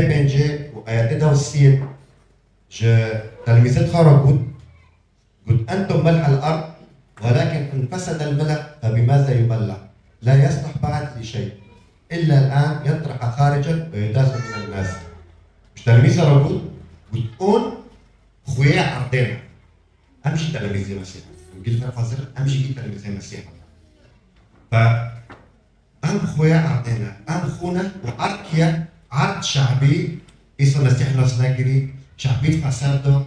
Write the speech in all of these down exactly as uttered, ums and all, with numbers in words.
Pêncê û ayetê da û sî ji telmîzê xwe re got, got, "Entum melhel ard, welakin in fesede l melh fe bimâze yumellah, la yeslih ba'd li şey, illa l-an yetriha xaricen ve yudafe minen nas." Ji telmîzê re got, got, "Hûn xweyê erdê ne." Em jî telmîzê Mesîh in. Em gil fer hazir in, em jî gî telmîzê Mesîh in. Fe Em xweyê erdê ne, em xwe ne û erd kî ye? Erd şabî Îsa Mesîh nas nekirî, şabî fesad do,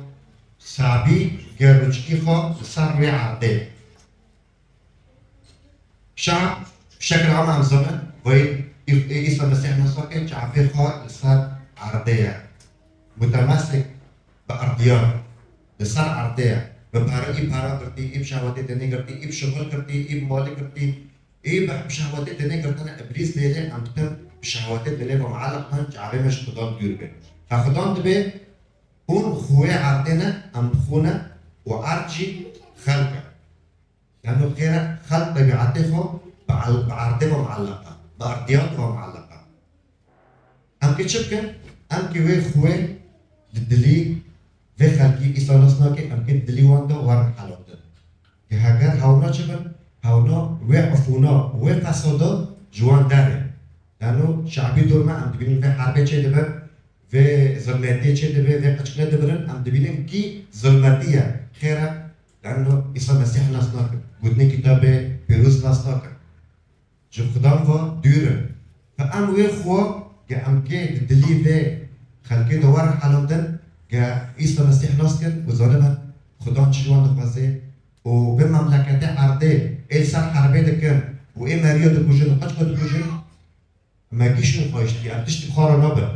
şabî gêrûçkî xwe li ser rê erdê. Şab, şekil ama em zanin, vay Î-, Îsa Mesîh nas nake, şabî xwe li ser erdê ye. Mutemesik bi erdiyan, li ser erdê ye. Bi pere, î pere girtî, î bi şehwetê tenê girtî, î bi şixul girtî, î bi malê girtî, Ê bi şehwetê tenê girtine, Îblîs dêrê em tim bi şehwetê dilê ve muelliq bin, çavê me ji Xudan dûr be. Fe Xudan dibê, hûn xwê erdê ne, em bi xwe ne û erd jî xelk e. Lano xêre xelk tebîetê xwe bi el-, bi erdê ve muelliq e, bi erdiyat ve muelliq e. Em kê çi bikin? Em kê wê xwê di dilî vê xelkî Îsa nas nake, em kê di dilî wan de werin helondin. Ke heger hewna çi bin? Hewna wê efûna, wê fesada ji wan derê. Lano şabî dor me em dibînin vê herbê çê dibin, vê zilmetiyê çê dibe, vê qiçikê dibirin, em dibînin kî zilmetî ye. Xêr e, lano Îsa Mesîh nas nakin. Gotinê kitabê pîroz nas nakin. Ji Xudan ve dûr in. Fe em wê xwe, ge em kê di dilî vê xelkê de werin helondin, ge Îsa Mesîh nas kin û zanibin Xudan çi ji wan dixwaze û vê memleketê erdê ê li ser herbê dikin û ê meriya dikujin û qiçika dikujin, me gî şûn xwayiştî, em tiştî bi xwe re nabin.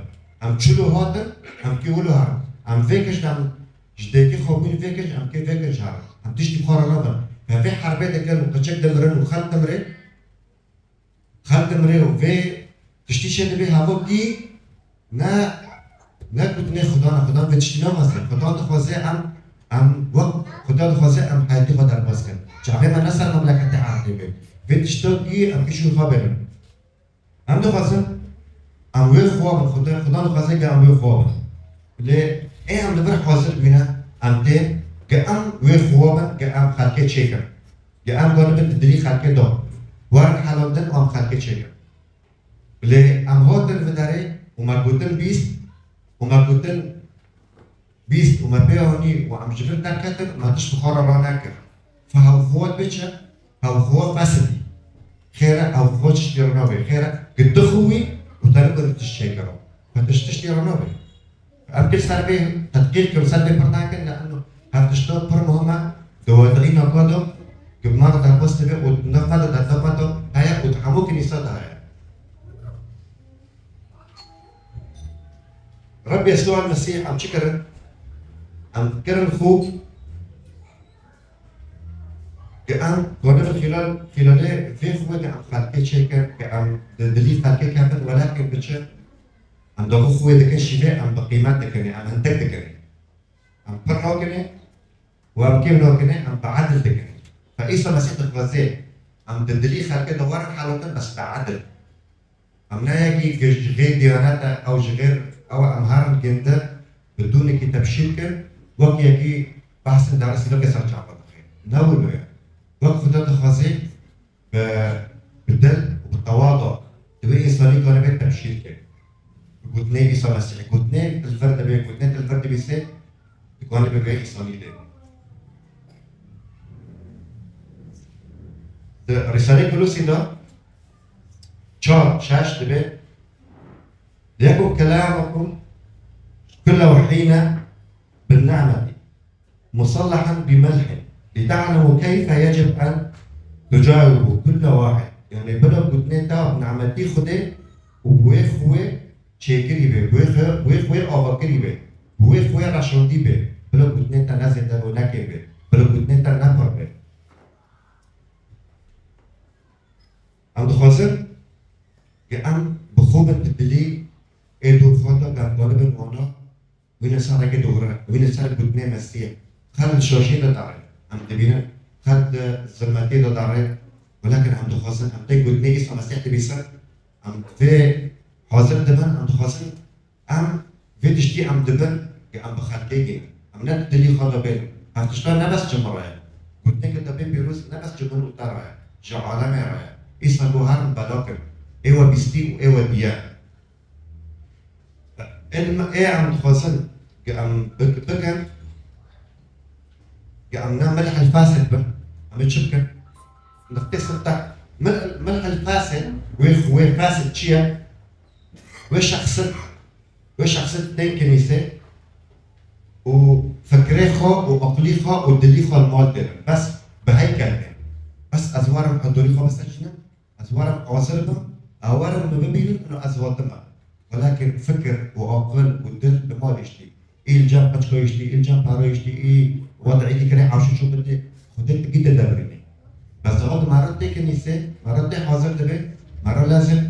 Em çilo hatin, em kê wilo herin. Em vê kej de em ji dêkê xwe bûn vê kej, em kê vê kej herin. Em tiştî bi xwe re nabin. Fe vê herbê dikin û qiçik dimirin û xelk dimire. Xelk dimire û vê tiştî çê dibe, hevokî ne, ne gotinê Xudan e, Xudan vê tiştî naxwaze. Xudan dixwaze em, em wek Xudan dixwaze em heyetî xwe derbas kin. Çavê me ne ser memleketê erdê be. Vê tiştokî em kî şûn xwe bênin. Em dixwazin em wê xwe bin, Xudan, Xudan dixwaze ge em wê xwe bin. Lê ê em li vir hazir bîne, em tên, ge em wê xwe bin, ge em xelkê çêkin. Ge em ganibin di dilî xelkê de werin helondin û em xelkê çêkin. Lê em hatin vi derê û me gotin bîst û me gotin bîst û me pê anî û em ji vir derketin û me tişt bi xwe re ranekir. Fe hewxwe dibe çi? Hewxwe fesidî. Xêr e, hewxwe tiştî re nabê. Xêr e, gi tu xwe wî û te nibin tişt çêkiro. Fe tişt tiştî re nabê. Em kir ser vê tedqîq kirin, ser vê pir nakin, le'eno hev tişta pir muhim e, di wadihî naka de, ku bi me re derbas dibe û di nav me de, di nav me de heye û di hemû kinîsa de heye. Rebbi Yesûa Mesîh em çi kirin? Em kirin xwe, ku em ganibin xîlal, xîlalê vê xwe de em xelkê çêkin, ku em di dilî xelkê kevin, welakin bi çi? Em daxwe xwe dikin şîvê, em bi qîmet dikin, em hindik dikin. Em pir nakin û em kêm nakin, em bi edil dikin. Fe Îsa Mesîh dixwaze em di dilî xelkê de werin helondin, bes bi edil. Em ne yekî ji xêr diyanet e, ew ji xêr, ew em herin ginde bi dûnekî tebşîr kin, wek yekî behsin darê sîrokê ser çava dixê. Ne wilo ye. Wek Xuda dixwaze bi, bi dil û bi tewada di wê însanî ganibê tebşîr kir. Bi gotinê Îsa Mesîh, gotinê di li vir dibe, gotinê di li vir dibîse, di ganibê wê însanî de. Di Rîsalê Kolosî de çar şeş dibe, "Liyekun kelamukum kulle hîne bin ni'meti." مصلحا بملح لتعلموا كيف يجب أن تجاوبوا كل واحد. Yani bila gotinê te bi nimetî Xwedê û bi wê xwe çêkirî be, bi wê xwe, wê xwe avakirî be, bi wê xwe reşandî be. Bila gotinê te ne zêde û ne kêm be. Bila gotinê te ne pir be. Em dixwazin ke em bi xwe bin di dilî ê dor xwe de, em ganibin wana wîne ser rêkê dogre, wîne ser gotinê Mesîhê. Xelk li şaşiyê de dare. Em dibînin xelk di zilmetiyê de dare. Welakin em dixwazin, em tê gotinê Îsa Mesîh dibîsin. Em vê hazir dibin, em dixwazin Em vê tiştî em dibin, ke em bi xelkê gînin. Em ne di dilî xwe de bên. Ev tişta ne bes ji min re ye. Gotineke te pê pîroz ne bes ji min û te re ye. Ji alemê re ye. Îsa got herin belakin. Ê we bîstî û ê we diye. Ê em, ê em dixwazin ke em bik-, bikin, ke em ne milhel fasid bin. Em ê çi bikin? Niqtê sifte. Mil-, milhel fasid, wê xwê fasid çi ye? Wê şexsit, wê şexsit tên kinîsê û fikrê xwe û aqlî xwe û dilî xwe li mal dêrin. Bes bi heykel bên. Bes ez warim hudurî xwe biseçînim. Ez werim hazir bim, ew werin min bibînin û ez hatime. Welakin fikir û aqil û dil li malê jî tê. Ê li cem qeçka jî tê, ê li cem para jî tê, ê wadî êdî kirê hewşê çû bidê. Xwedê tu gî dide birînê. Bes ewa di mera tê kinîsê, mera tê hazir dibe, mera lazim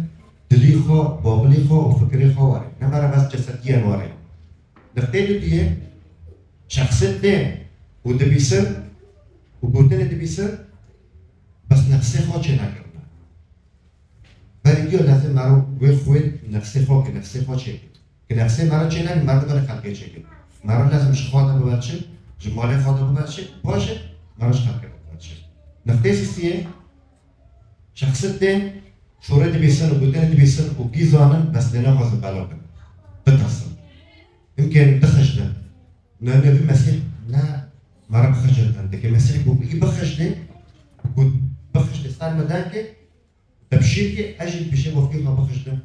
dilî xwe, baqilî xwe û fikirê xwe were. Ne mera bes cesediyan were. Niqtê dudiyê, şexsê tê û dibîsin û gotinê dibîsin, bes nefsê xwe çênekirine. Berî diyo lazim mero wê xwê nefsê xwe ki nefsê xwe çêkir. Ki nefsê mero çênekir, mero bere xelkê çêkir. Mero lazim ji xwe de bibe çi, ji malê xwe de bibe çi, baş e, mero ji xelkê de bibe çi. Niqtê sisiyê, şexsit tê, şûrê dibîsin û gotinê dibîsin û gî zanin, bes lê naxwazin belaw bin. Bitirsin. Himkên dixiştin. Ne, ne, vî Mesîh ne mera bixiştin. Dike Mesîh got, "Î bixiştê, got, bixiştê ser me dengê, te bişîrkê, ez jî dibişê wefkî xwe bixiştim,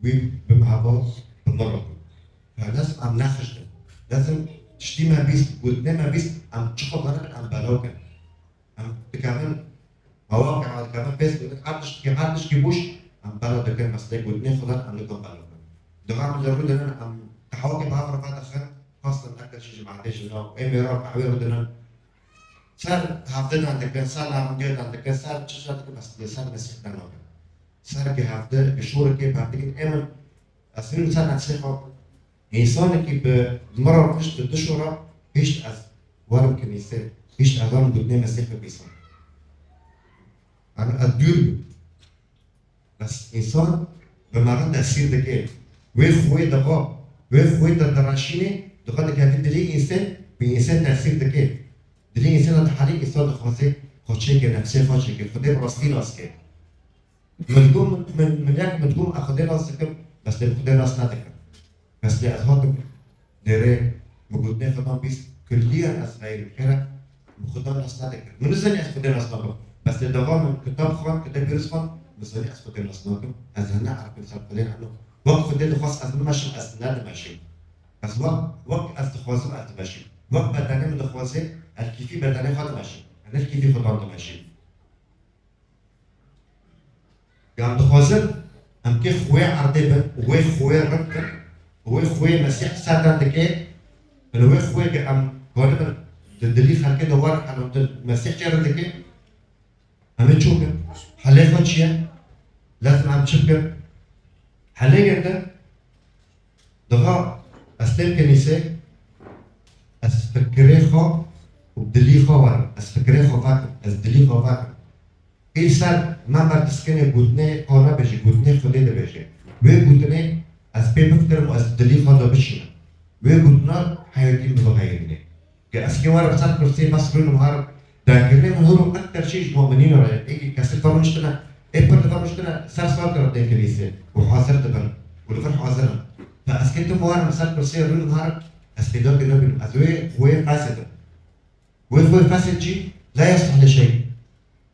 wî bi me heva bi me re bû." Ya lazim em nexiştin. Lazim tiştî me bîst, gotinê me bîst, em çi xwe beriqin, em belaw kin. Em dikevin, mewaqî dikevin, Facebook, her tiştekî, her tiştekî boş, em belaw dikin, meselê gotinê xwe de em nikan belaw kin. Diha min li rû dinin, em qehwekê bi hev re vedixin, xwestin eke çi ji mehdê jina, ê mêra qehwê rû dinin. Ser hevdê dan dikin, ser navindiya dan dikin, ser çi jî dikin, bes lê ser Mesîh dan nakin. Ser gi hevdê, gi şûrekê berdikin, ê min, ez hûn ser nefsê xwe, însanekî bi min re rûnişt bi du şûra, hişt ez werim kinîsê, hişt ez werim gotinê Mesîh bibîsim. Yanî ez dûr bûm. Bes însan bi mera tesîr dike. Wê xwê dixa, wê xwê de direşînê, dixa dikeve dilê însan, bi însan tesîr dike. Dilê însan dihelê, însan dixwaze xwe çêke, nefsê xwe çêke, Xwedê bi rastî nas ke. Min digot, min, min, min yek min digot, ez Xwedê nas dikim, bes lê Xwedê nas nedikim. Bes lê ez hatim. Dêrê min gotinê Xudan bîst, kulliyen ez xeyr kere, min Xudan nas nedikim. Min nizanî ez Xwedê nas nakim. Bes lê dava min kitab xwend, kitab pîroz xwend, min zanî ez Xwedê nas nakim. Ez hene erfin ser Xwedê heno. Wek Xwedê dixwast ez bimeşim, ez nedimeşim. Ez wek, wek ez dixwazim ez dimeşim. Wek bedenê min dixwaze, ez kîfî bedenê xwe dimeşim. Ez ne kîfî Xudan dimeşim. Em dixwazin em kê xwê erdê bin, wê xwê rid bin, wê xwê Mesîh serdan dike, li wê xwê ke em ganibin di dilî xelkê de wer helondin, Mesîh çê rid dike, em ê çi bikin? Helê xwe çi ye? Lazim em çi bikin? Helê gende Dixa ez têm kenîsê, ez fikirê xwe û dilî xwe werim. Ez fikirê xwe vekim, ez dilî xwe vekim. Ê ser me berdiskinê gotinê xwe nebêje, gotinê Xwedê dibêje. Wê gotinê ez pê bifikirim û ez dilî xwe de bişînim. Wê gotina heyatî min bixeyirîne. Ke ez kê werim ser kursiyê bes rûnim herim, dengkirinê min hûr û qet terçî ji mu'minîn re ye. Ê kesê li vir rûniştine, ê pir li vir rûniştine, ser sal kir tên kenîsê û hazir dibin û li vir hazir in. Fe ez kê tim werim ser kursiyê rûnim herim, ez fêdakê nebînim. Ez wê xwê fesid im. Wê xwê fesid jî la yeslih li şey.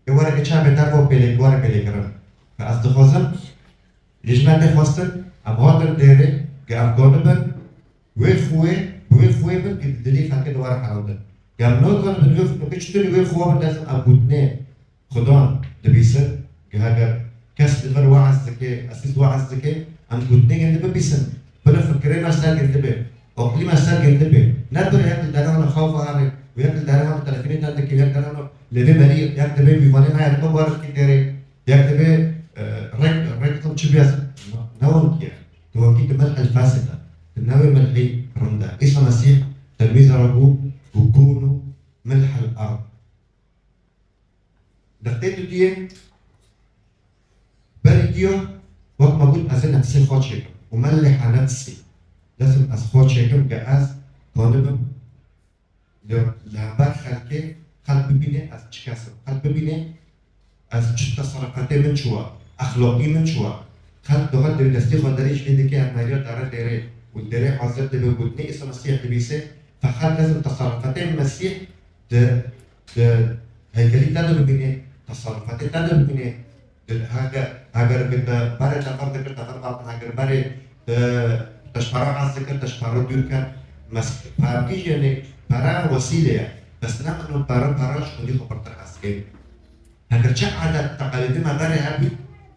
Ê were ê çavê derve û pêlê, were pêlêkirin. Fe ez dixwazim, Ji me tê xwestin, em hatin dêrê, ke em ganibin, wê xwê, bi wê xwê bin, ke di dilê xelkê de were helondin. Ke em naganibin, wê xwe, ke çiturî wê xwe bin, lazim em gotinê Xudan dibîsin, ke heger kes li vir weaz dike, esîs weaz dike, em gotinê gindi bibîsin, bila fikirê me ser gindi be, aqlî me ser gindi be. Ne bila yek li derana xawa here, û yek li derana telefonê derdike, yek derana lê vê berî, yek dibê mîvanê me, yek bibarin kî dêrê. Yek dibê, e, rek, rek xwe çi bêz, ne wekî ye. Tu wekî tu milhil fasid e. Tu newê milhî rind e. Îsa Mesîh telmîza re bû û kûnû milhil erd. Diqtê tu diyê, berî diyo, wek me got, ez ê nefsê xwe çêkim. Û me lê he nefsî. Lazim ez xwe çêkim ke ez kanibim li, li hember xelkê, xelk bibîne ez çi kes im. Xelk bibîne ez çi, teserrufatê min çi wa, exloqî min çi wa. Xelk doha dê destê xwe derê ji vê dike, hemariya dare dêrê û dêrê hazir dibe, gotinê Îsa Mesîh dibîse, fe xelk lazim teserrufatê Mesîh di, di heykelî te de bibîne, teserrufatê te de bibîne. Di, heger, heger bi te berê te vir dikir, te vir batin, heger berê te, te ji pera hez dikir, te ji pera dûr ket. Mes-, ferqî jî, yanî pera wesîle ye. Bes ne ino pera, pera ji xwedî xwe pirtir hez dike. Heger çi adet teqalîdê me berê hebû,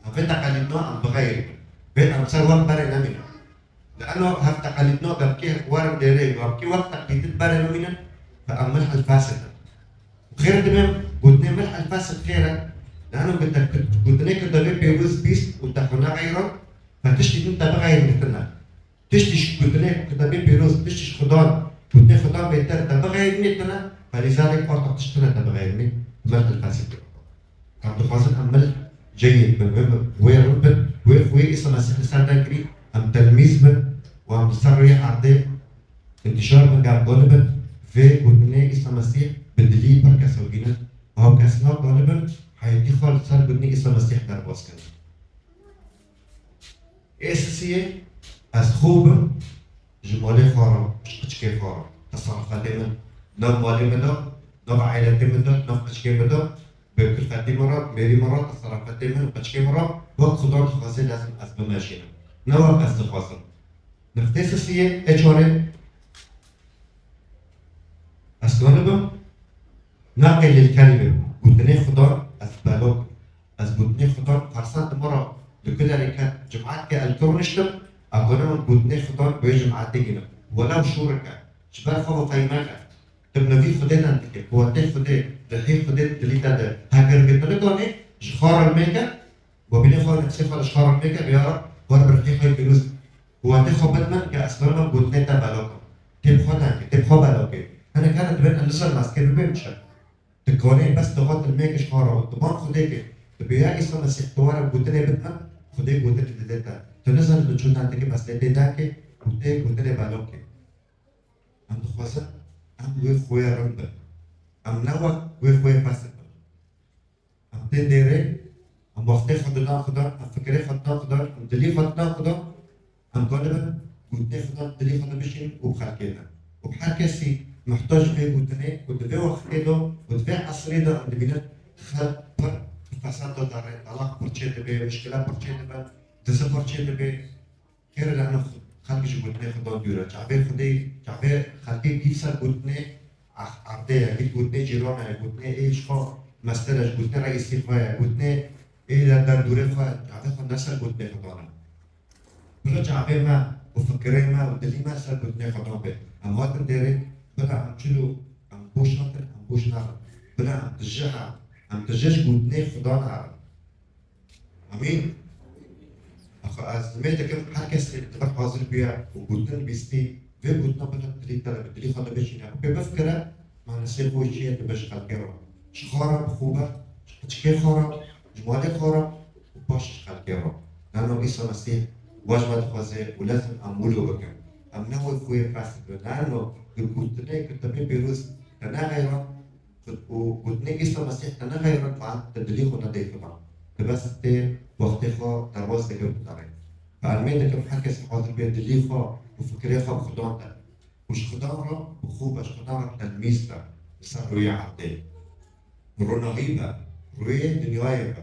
em vê teqalîdno em bixeyirînin. Bê em ser wek berê nemînin. Li eno hev teqalîdno, gavkê werin dêrê, gavkê wek teqlîdin berê bimînin, fe em milh el fasid in. Xêr dibêm, gotinê milh el fasid xêr e. Li eno gote-, gotinê ku devê pêwîst bîst û te xwe nexeyran, fe tiştî din te bixeyrin tune. Tiştî ji gotinê ku devê pêroz, tiştî ji Xudan, gotinê Xudan bêtir te bixeyrinê tune, fe lîzalek orta tişt tune te bixeyrinê, milh el fasid. Em dixwazin em milh ceyê bin, wê, wê rind bin, wê xwê Îsa Mesîh li ser deng kirî, em telmîz bin û em li ser rûyê erdê intişar bin, gavdane bin, vê gotinê Îsa Mesîh bi dilî pir kes bibînin û ew kes navdane bin, heyetî xwe li ser gotinê Îsa Mesîh derbas kin. Ê sisiyê ez xwe bim, ji malê xwe re, ji qiçkê xwe re, teserrufatê min, nav malê min de, nav eîletê min de, nav qiçkê min de, bi kulfetî min re, mêrî min re, teserrufatê min, qiçkê min re, wek Xudan dixwaze lazim ez bimeşînim. Ne wek ez dixwazim. Niqtê sisiyê, ê çarê, ez kanibim, naqê lil kelî bim. Gotinê Xudan ez belo kim. Ez gotinê Xudan, persan di min re li ku derê ket, cimaetke ez li ku rûniştim, ez kanibim gotinê Xudan wê cimaetê gînim. Welew şûrike, ji ber xwe ve feyme ke. Tu bi navî Xwedê deng dike, quwetê Xwedê, rihê Xwedê dilî te de. Heger ke tu nikanî, ji xwe re mêke, we bînê xwe, nefsê xwe li ji xwe re mêke, ya Reb, we bi rihê xwe pîroz, quwetê xwe bid min, ke ez karim gotinê te belo kim. Tê bi xwe deng ke, tê bi xwe belo ke. Hinek hene dibên em nizanim ez kê bibêm çi. Tu kanê bes tu hat ilmê kişkara û tu ban Xwedê kê, tu bêya Îsa Mesîh tu were gotinê bid min, Xwedê gotinê dide te. Tu nizanî tu çû deng dikî, bes lê tê deng kê û tê gotinê belo kê. Em dixwazin em wê xwê rind bin. Em ne wek wê xwê fesik bin. Em tên dêrê, em wextê xwe didan Xudan, em fikirê xwe didan Xudan, em dilî xwe didan Xudan, em kanibin gotinê Xudan dilî xwe de bişînin û bi xelkê de. Û bi her kesî muhtac vê gotinê û di vê wextê de û di vê esrê de em dibînin xelk pir bi fesad de dere, telaq pir çê dibe, mişkile pir çê dibe, dizi pir çê dibe. Xêr e, lehna xwe, xelk ji gotinê Xudan dûr e. Çavê Xwedê, çavê xelkê gît ser gotinê ex-, erdê ye, gît gotinê cîrana ye, gotinê ê ji xwe mestir e, ji gotinê reîsî xwe ye, gotinê ê li derdorê xwe ye, çavê xwe ne ser gotinê Xudan e. Bila çavê me û fikirê me û dilî me ser gotinê Xudan be. Em hatin dêrê, bila em çilo, em boş nakin, em boş nakin. Bila em tije he, em tije ji gotinê Xudan herin. Amîn. Axwe ez nimê dikim, her kesê li vir hazir bûye û gotin bîstî, vê gotina bila dilî te de, bi dilî xwe de bişîne, pê bifikire, manasê xwe çi ye, dibe ji xelkê re. Ji xwe re bi xwe be, ji qiçikê xwe re, ji malê xwe re û paş ji xelkê re. Lano Îsa Mesîh we ji me dixwaze û lezim em wilo bikin. Em ne wê xwê fes dibin. Lano di gotinê ku te pê pêroz te nexeyran, û gotinê Îsa Mesîh te nexeyran, te dilî xwe nedê Xudan. Te bes tê wextê xwe derbas dike bi te re. Em nimê dikim her kes hazir bê dilî xwe û fikirê xwe bi Xudan de. Û ji Xudan re bi xwe be, ji Xudan re telmîz be, li ser rûyê erdê. Ronahî be, rûyê dinyayê be.